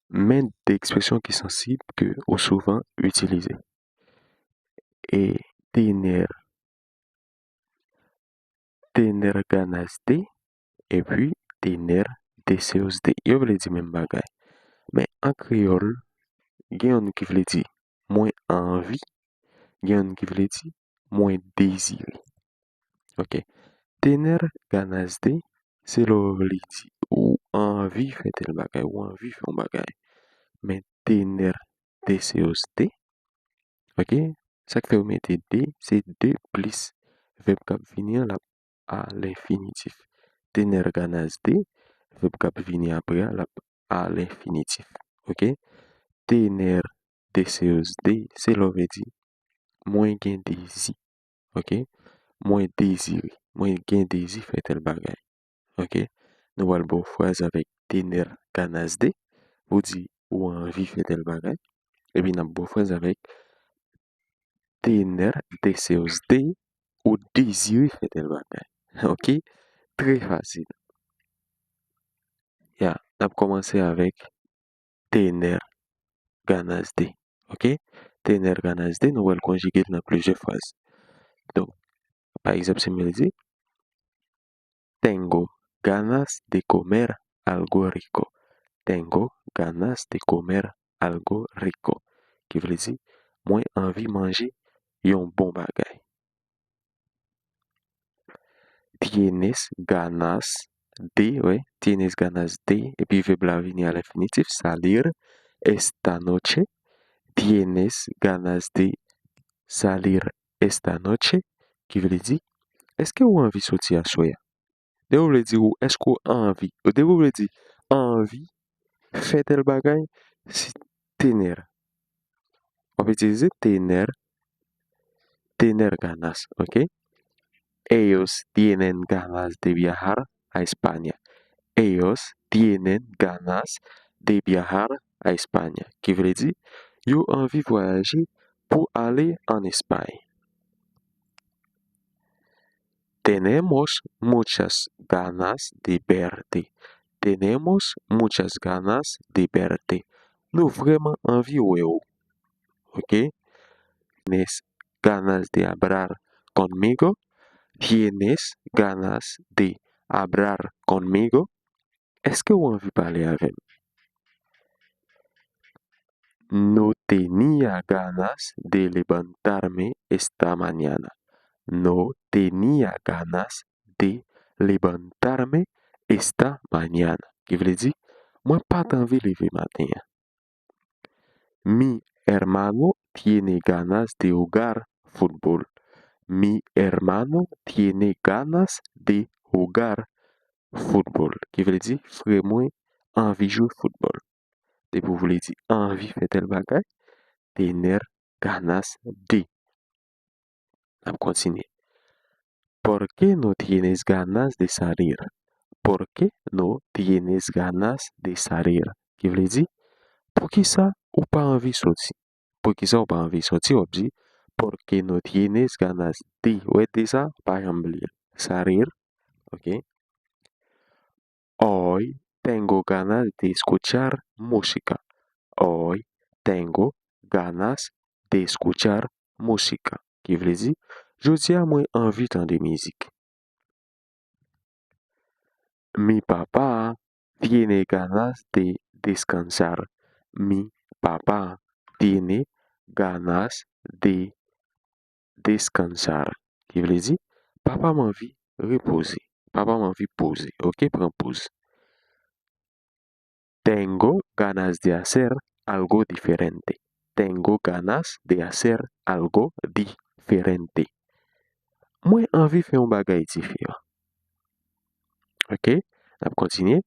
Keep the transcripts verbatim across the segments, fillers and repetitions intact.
Men de ekspresyon ki sansib ke ou souvan itilize. E tener, tener ganas de, epi tener deseos de. Yo vle di menm bagay. Men an kreyòl, gen youn ki vle di mwen anvi, gen youn ki vle di mwen dezire. Ok. Tener ganas de, se lè w vle di ou anvi fè tèl bagay, ou anvi fè yon bagay. Men tener deseos de, ok, sa k fè yo mete de, se de plis vèb k ap vini an, l ap a lenfinitif. Tener ganas de, vèb k ap vini apre a, l ap a lenfinitif. Ok? Tener deseos de, se lè w vle di mwen gen dezi. Ok? Mwen dezire. Mwen gen dezi fè tèl bagay. Ok? Nou pral ba w fraz avèk tener ganas de, pou di ou anvi fè tèl bagay. Epi n ap ba w fraz avèk tener deseos de, ou dezire fè tèl bagay. Ok? Trè fasil. Ya, n ap kòmanse avèk tener ganas de. Ok? Tener ganas de, nou pral konjige l nan plizyè fraz. Donk, pa egzanp, si mwen di, Tengo ganas de comer algo rico. Tengo ganas de comer algo rico. Ki vle di, mwen anvi manje yon bon bagay. Tienes ganas de, wi, tienes ganas de, epi vèb la vini a lenfinitif, salir esta noche. Tienes ganas de salir esta noche, ki vle di, èske ou anvi soti aswè a? Depi w vle di ou, èske w anvi, depi w vle di anvi fè tèl bagay, se tener. W ap itilize tener, tener ganas, ok? Ellos tienen ganas de viajar a España. Ellos tienen ganas de viajar a España. Ki vle di, yo anvi vwayaje pou ale ann Espay. Tenemos muchas ganas de verte. Tenemos muchas ganas de verte. Nou vrèman anvi wè w. Ok? Tienes ganas de hablar conmigo? Tienes ganas de hablar conmigo? Èske w anvi pale avè m? No tenía ganas de levantarme esta mañana. No tenía ganas de levantarme esta mañana. Ki vle di, mwen pa t anvi leve maten an. Mi hermano tiene ganas de jugar fútbol. Mi hermano tiene ganas de jugar fútbol. Ki vle di, frè mwen anvi jwe foutbòl. Depi w vle di anvi fè tèl bagay, tener ganas de. N ap kontinye. ¿Por qué no tienes ganas de salir? ¿Por qué no tienes ganas de salir? Ki vle di, poukisa ou pa anvi soti? Poukisa ou pa anvi soti? W ap di, ¿por qué no tienes ganas de? Ou wè de sa, pa janm bliye l. Salir, ok? Hoy tengo ganas de escuchar música. Hoy tengo ganas de escuchar música. Ki vle di, jodi a mwen anvi tande mizik. Mi papá tiene ganas de descansar. Mi papá tiene ganas de descansar. Ki vle di, papa m anvi repoze. Papa m anvi poze. Ok, pran poz. Tengo ganas de hacer algo diferente. Tengo ganas de hacer algo diferente. Mwen anvi fè yon bagay diferan. Ok, n ap kontinye.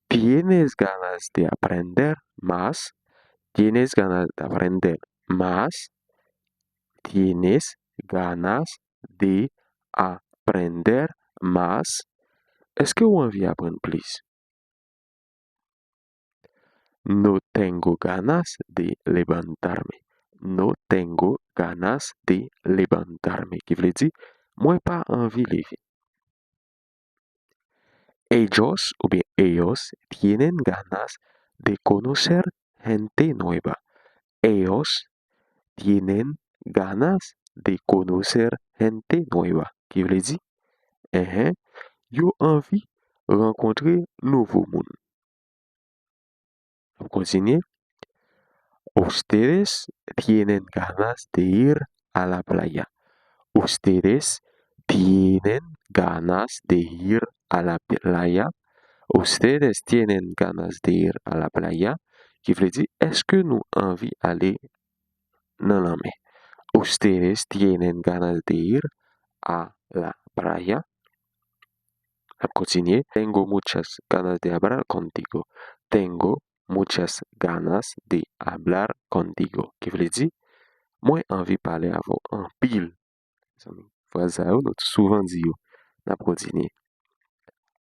Tienes ganas de aprender más. Tienes ganas de aprender más. Tienes ganas de aprender más. Èske w anvi aprann plis? No tengo ganas de levantarme. No tengo ganas de levantarme. Ki vle di, mwen pa anvi leve. Ellos oubyen ellos tienen ganas de conocer gente nueva. Ellos tienen ganas de conocer gente nueva. Ki vle di, enhen, yo anvi rankontre nouvo moun. N ap kontinye. Ustedes tienen ganas de ir a la playa. Ustedes tienen ganas de ir a la playa. Ustedes tienen ganas de ir a la playa. Ki vle di, èske nou anvi ale nan lanmè? Ustedes tienen ganas de ir a la playa. N ap kontinye. Tengo muchas ganas de hablar contigo. Tengo muchas ganas de hablar contigo. Ki vle di, mwen anvi pale avè w anpil. Mezanmi, fraz sa yo, nou souvan di yo. N ap kontinye.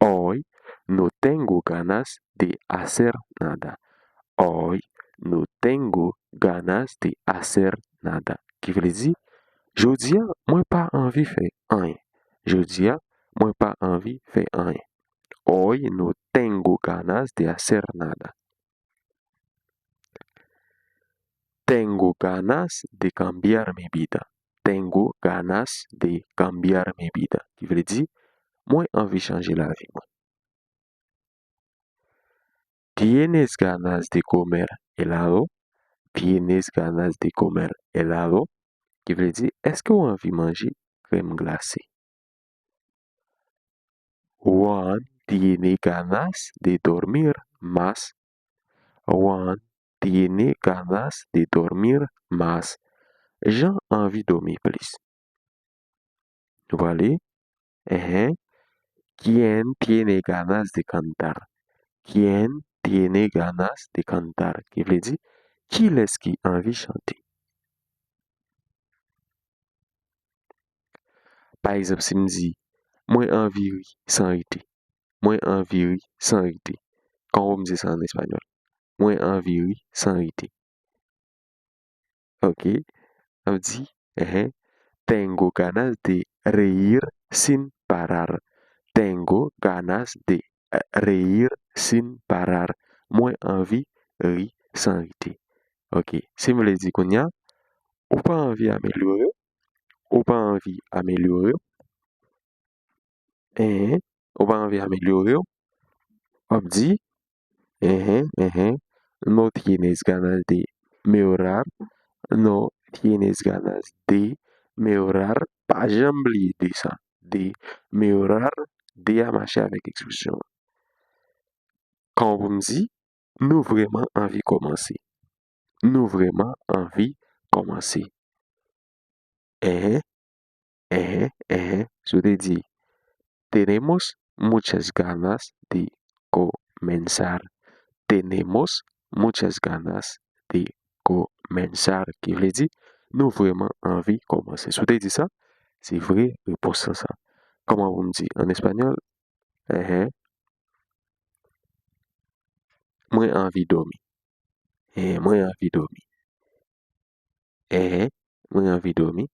Hoy no tengo ganas de hacer nada. Hoy no tengo ganas de hacer nada. Ki vle di, jodi a, mwen pa anvi fè anyen. Jodi a, mwen pa anvi fè anyen. Hoy no tengo ganas de hacer nada. Tengo ganas de cambiar mi vida. Tengo ganas de cambiar mi vida. Ki vle di, mwen anvi chanje lavi mwen. Tienes ganas de comer helado? Tienes ganas de comer helado? Ki vle di, èske w anvi manje krèm glase? Juan tiene ganas de dormir más. Juan tiene ganas de dormir más. Jan anvi dòmi plis. Nou prale. Enhen. ¿Quién tiene ganas de cantar? ¿Quién tiene ganas de cantar? Ki vle di, kilès ki anvi chante? Pa egzanp, si m di, mwen anvi ri san rete. Mwen anvi ri san rete. Kòman pou m di sa an espanyòl? Mwen anvi ri san rete. Ok. N ap di, enhen, tengo ganas de reír sin parar. Tengo ganas de, eh, reír sin parar. Mwen anvi ri san rete. Ok. Si m vle di kounye a, ou pa anvi amelyore w? Ou pa anvi amelyore w? Enhen, ou pa anvi amelyore w? W ap di, enhen, enhen, no tienes ganas de mejorar, no tienes ganas de mejorar, pa janm bliye de sa, de mejorar, de a mache avèk ekspresyon an. Kòman pou m di, nou vrèman anvi kòmanse. Nou vrèman anvi kòmanse. Enhen, enhen, enhen. Si w te di, tenemos muchas ganas de comenzar. Tenemos muchas ganas de comenzar. Ki vle di, nou vrèman anvi kòmanse. Si w te di sa, se vre repons lan sa. Kòman pou m di an espanyòl? Enhen. Mwen anvi dòmi. Enhen, mwen anvi dòmi. Enhen, mwen anvi dòmi.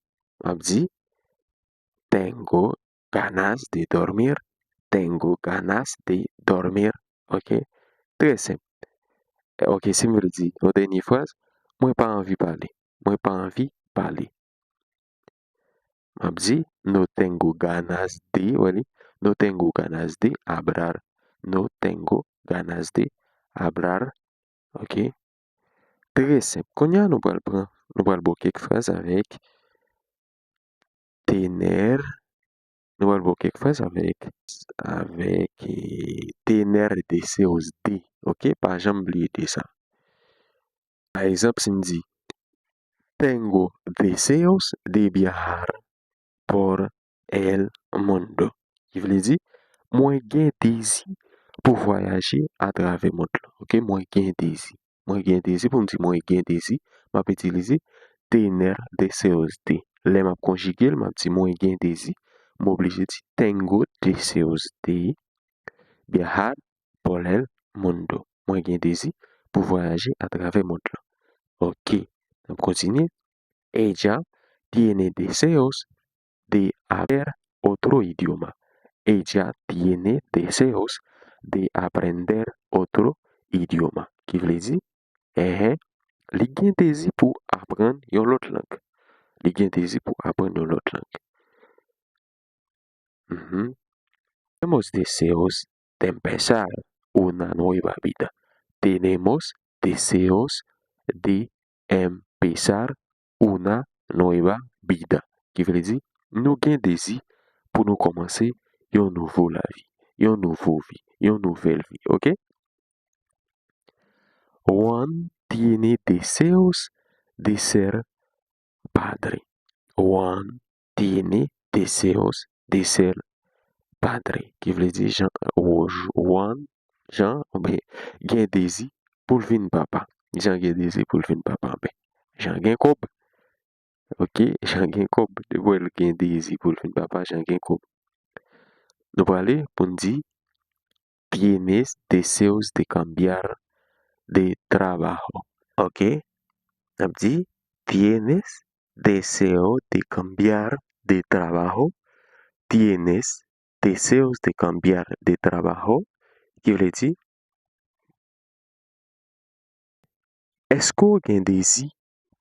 M ap di, tengo ganas de dormir. Tengo ganas de dormir. Ok? Trè senp. Ok, si m vle di yon dènye fraz, mwen pa anvi pale. Mwen pa anvi pale. M ap di, no tengo ganas de, w wè li? No tengo ganas de hablar. No tengo ganas de hablar. Ok? Trè senp. Kounye a, nou pral pran, nou pral bò kèk fraz avèk tener. Nou pral bò kèk fraz avèk, avèk, eh, tener deseos de. Ok? Pa janm bliye de sa. Pa egzanp, si m di, tengo deseos de viajar por el mundo. Ki vle di, mwen gen dezi pou vwayaje atravè mond lan. Ok? Mwen gen dezi. Mwen gen dezi, pou m di mwen gen dezi, m ap itilize tener deseos de. Lè m ap konjige l, m ap di mwen gen dezi, m oblije di tengo deseos de viajar por el mundo. Mwen gen dezi pou vwayaje atravè mond lan. Ok, n ap kontinye. Ella tiene deseos de aprender otro idioma. Ella tiene deseos de aprender otro idioma. Ki vle di, Enhen. Li gen dezi pou aprann yon lòt lang. Li gen dezi pou aprann yon lòt lang. Mhm. Tenemos deseos de empezar una nueva vida. Tenemos deseos de empezar una nueva vida. Ki vle di, nou gen dezi pou nou kòmanse yon nouvo lavi, yon nouvo vi, yon nouvèl vi, oke? Juan tiene deseos de ser padre. Juan tiene deseos de ser padre. Ki vle di, Jan, Juan, Jan, oubyen gen dezi pou l vin papa. Jan gen dezi pou l vin papa. Oubyen Jan gen kòb. Oke, Jan gen kòb. Depi w wè l gen dezi pou l vin papa, Jan gen kòb. Nou prale pou n di, tienes deseos de cambiar de trabajo. Oke? N ap di, tienes deseo de cambiar de trabajo. Tienes deseos de cambiar de trabajo. Ki vle di, èske w gen dezi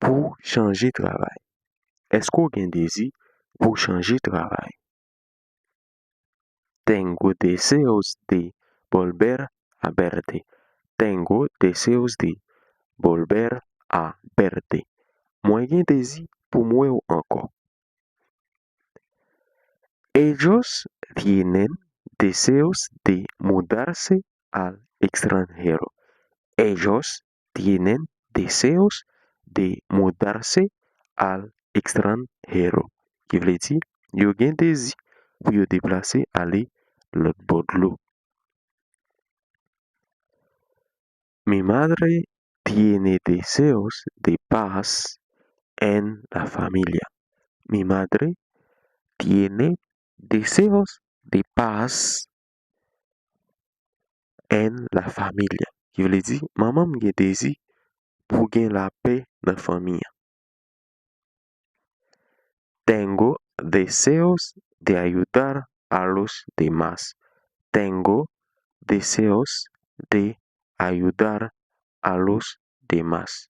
pou chanje travay? Èske w gen dezi pou chanje travay? Tengo deseos de volver a verte. Tengo deseos de volver a verte. Mwen gen dezi pou m wè w ankò. Ellos tienen deseos de mudarse al extranjero. Ellos tienen deseos de mudarse al extranjero. Ki vle di, yo gen dezi pou yo deplase ale lòt bò dlo. Mi madre tiene deseos de paz en la familia. Mi madre tiene deseos de paz en la familia. Ki vle di, manman m gen dezi pou gen lapè nan fanmi an. Tengo deseos de ayudar a los demas. Tengo deseos de ayudar a los demas.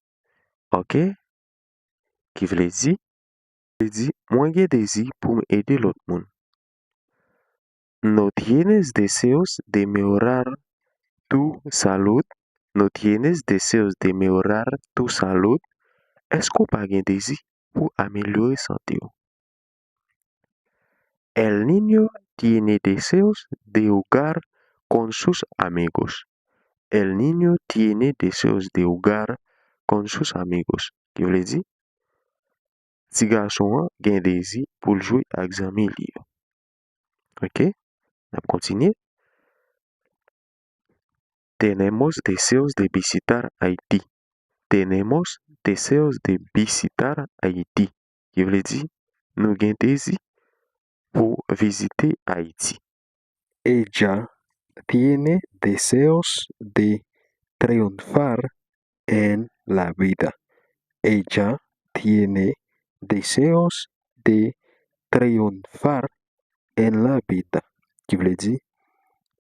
Oke? Ki vle di, vle di, mwen gen dezi pou m ede lòt moun. No tienes deseos de mejorar tu salud? No tienes deseos de mejorar tu salud? Èske w pa gen dezi pou amelyore sante w? El niño tiene deseos de jugar con sus amigos. El niño tiene deseos de jugar con sus amigos. Ki vle di, ti gason an gen dezi pou l jwe ak zanmi li yo. Oke, n ap kontinye. Tenemos deseos de visitar Haití. Tenemos deseos de visitar Haití. Ki vle di, nou gen dezi pou vizite Ayiti. Ella tiene deseos de triunfar en la vida. Ella tiene deseos de triunfar en la vida. Ki vle di,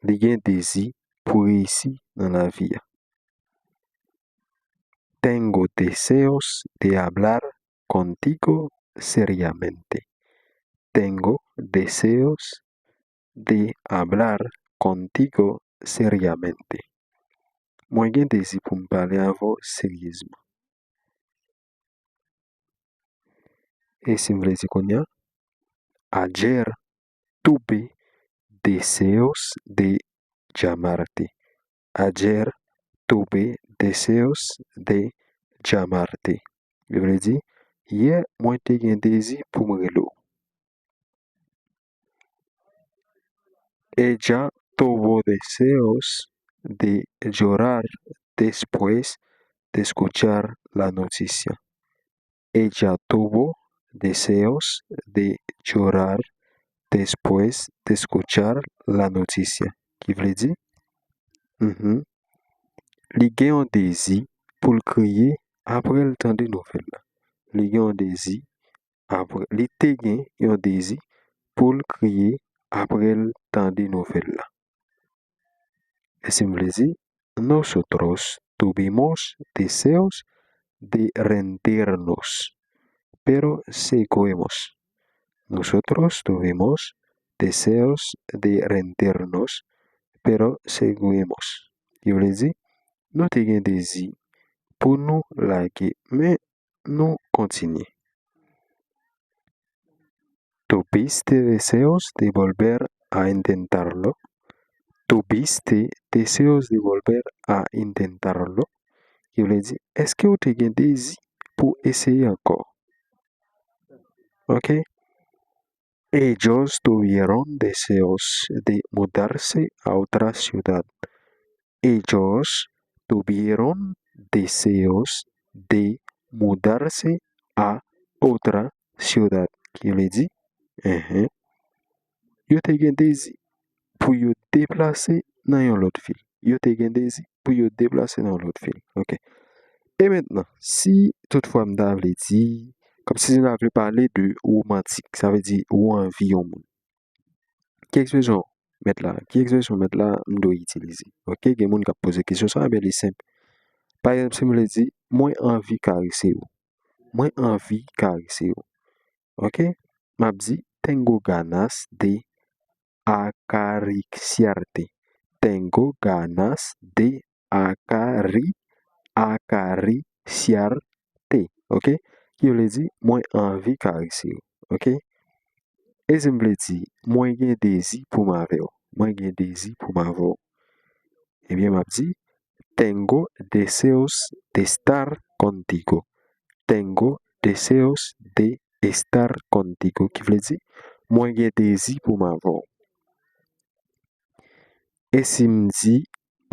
li gen dezi pou reyisi nan lavi a. Tengo deseos de hablar contigo seriamente. Tengo deseos de hablar contigo seriamente. Mwen gen dezi pou m pale avè w seryezman. E si m vle di kounye a, ayer tuve deseos de llamarte. Ayer tuve deseos de llamarte. Li vle di, yè mwen te gen dezi pou m rele w. Ella tuvo deseos de llorar después de escuchar la noticia. Ella tuvo deseos de llorar después de escuchar la noticia. Ki vle di, mhm, li gen yon dezi pou l kriye apre l tande nouvèl la. Li gen yon dezi apre, li te gen yon dezi pou l kriye apre l tande nouvèl la. E si m vle di, nosotros tuvimos deseos de rendirnos, pero seguimos. Nosotros tuvimos deseos de rendirnos, pero seguimos. Ki vle di, nou te gen dezi pou nou lage, men nou kontinye. Tuviste deseos de volver a intentarlo? Tuviste deseos de volver a intentarlo? Ki vle di, èske w te gen dezi pou eseye ankò? Ok. Ellos tuvieron deseos de mudarse a otra ciudad. Ellos tuvieron deseos de mudarse a otra ciudad. Ki vle di, enhen, yo te gen dezi pou yo deplase nan yon lòt vil. Yo te gen dezi pou yo deplase nan yon lòt vil. Ok. E mentnan, si toutfwa m ta vle di, kòmsi m ta vle pale de romantik, sa vle di ou anvi yon moun. Ki ekspresyon mèt la? Ki ekspresyon mèt la m dwe itilize? Ok, gen moun k ap poze kesyon sa, men li senp. Pa egzanp, si m vle di, mwen anvi karese w. Mwen anvi karese w. Ok, m ap di, tengo ganas de acariciarte. Tengo ganas de acari, acariciarte. Ok, ki vle di, mwen anvi karese w. Ok, e si m vle di, mwen gen dezi pou m avè w. Mwen gen dezi pou m avè w. Ebyen, m ap di, tengo deseos de estar contigo. Tengo deseos de estar contigo. Ki vle di, mwen gen dezi pou m avè w. E si m di,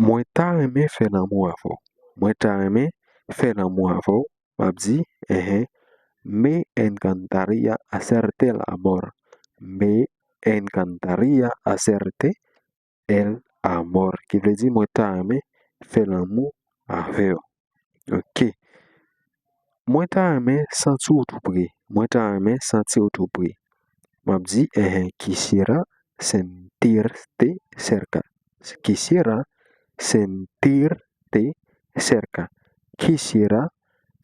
mwen ta renmen fè lanmou avè w? Mwen ta renmen fè lanmou avè w? M ap di, enhen, me encantaría hacerte el amor. Me encantaría hacerte el amor. Ki vle di, mwen ta renmen fè lanmou avè w. Ok. Mwen ta renmen santi w tou pre. Mwen ta renmen santi w tou pre. M ap di, enhen, quisiera sentirte cerca. Quisiera sentirte cerca. Quisiera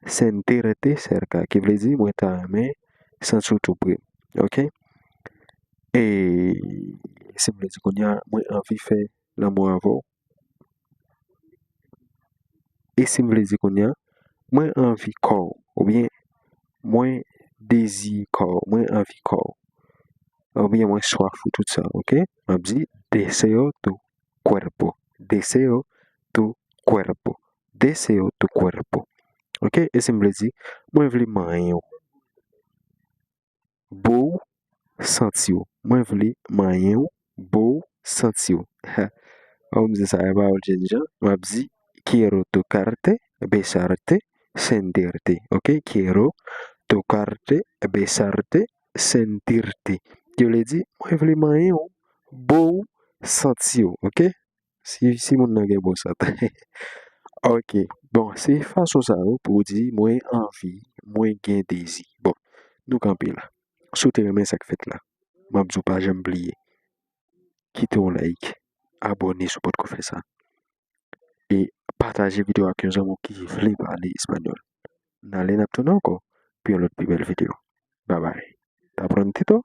sentirte cerca. Ki vle di, mwen ta renmen santi w tou pre. Ok? E si m vle di kounye a, mwen anvi fè lanmou avè w. E si m vle di kounye a, mwen anvi kò w, oubyen mwen dezi kò w, mwen anvi kò w, oubyen mwen swaf ou, tout sa, ok? M ap di, deseo tu cuerpo, deseo tu cuerpo, deseo tu cuerpo. Ok? E si m vle di, mwen vle manyen w. Bo w santi w. Mwen vle manyen w, bo w santi w. An, m di sa, e pawòl jèn jan. M ap di, quiero tocarte, besarte, sentirte. Ok? Quiero tocarte, besarte, sentirte. Ki vle di, mwen vle manyen w, bo w santi w. Ok? Si, si moun nan gen bon sant. Ok. Bon, se fason sa yo pou w di, mwen anvi, mwen gen dezi. Bon, nou kanpe la. Si w te renmen sa k fèt la, m ap di w pa janm bliye. Kite yon like, abòne si w potko fè sa. E pataje videyo ak yon zanmi w ki vle pale espanyòl. N ale, n ap tounen ankò pou yon lòt pi bèl videyo. Bye bye. Hasta prontito.